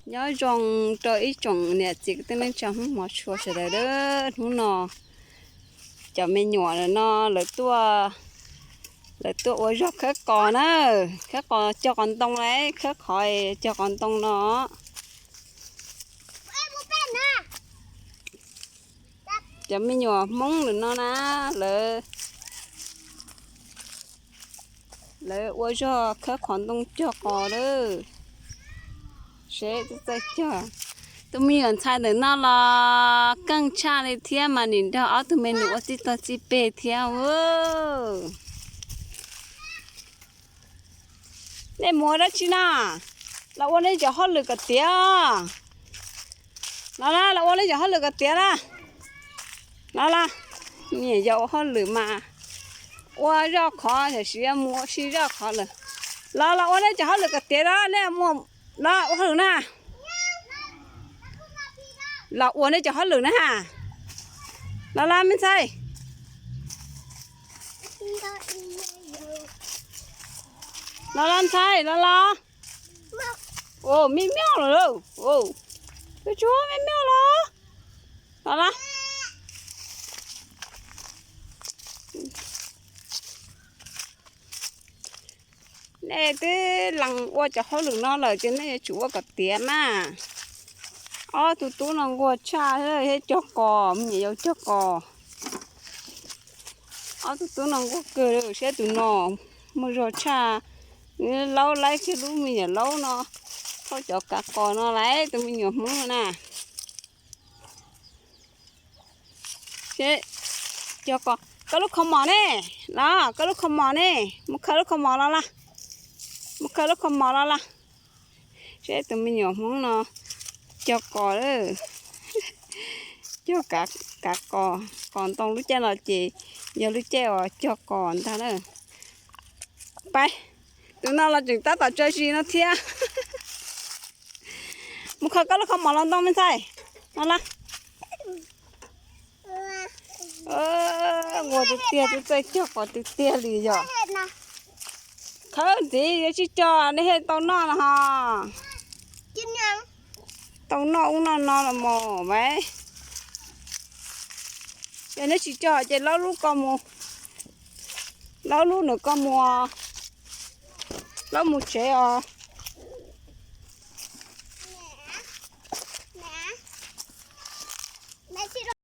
Nyob zoo rau ib tsoom niam txiv kwv tij neej tsa Hmoob hmov tshua sawv daws. Hnub no cov me nyuam no lawv tuaj, lawv tuaj ua zog khawb qos na, khawb qos cog qos ntoo lauj, khawb qhov cog qos ntoo no. Cov me nyuam Hmoob ntawm no na, lawv, lawv ua zog khawb qhov ntoo cog qos lawm. Seb txawj cog. Tus me nyuam ntxhais ntawm no los keej tshaj li thiab mas nim nrog ob tug me nus ua txij tog txij peg thiab. Nej mus ua dab tsi na? Los ua nej cov hauj lwm kom tiav. Los na, los ua nej cov hauj lwm kom tiav na. Los los, niam yau ua hauj lwm mas ua zoj qhov, tam sim mus ua si zoj qhov lawm. Los los ua nej cov hauj lwm kom tiav na, nej mus los ua hauj lwm na. Los ua nej cov hauj lwm na ha. Los los me ntxhais. Los los ntxhais, los los. Ua, me me lawm lauj. Ua, tsuag tsuag me me lawm. Los los. Nej twb lees ua cov hauj lwm no lawm ces nej yuav tsum ua kom tiav mas. Ob tug tub no nquag tshaj thiab cog qos, me nyuam yaus cog qos. Ob tug tub no nquag kawg li, saib tus no muaj zog tshaj, laub laib kiag lub me nyuam laub no, thauj cov kav qos no lauj, tus me nyuam Hmoob no na. Seb, cog qos, koj lub kho mos ne, los koj lub kho mos ne, mus khaws lub kho mos los los, mus khaws lub kho mos los los. Seb tus me nyuam Hmoob no cog qos lawm, cog kav qos, qos ntoo lub caij no ces yog lub caij uas cog qos ntag na. Pab, tus no los tseem tab tom tso zis no thiab. Mus khaws koj lub kho mos los ntoo me ntxhais, los los. Nquag tiag tiag, twb txawj cog qos tiag tiag li yog. Khawb ntxiv yuav tsis cog nej thiaj tau noj no ho. Tau noj ub noj no los mas. Yog neb tsis cog ces laub lub ko mus, laub lub nws ko mus, laub mus tsev os.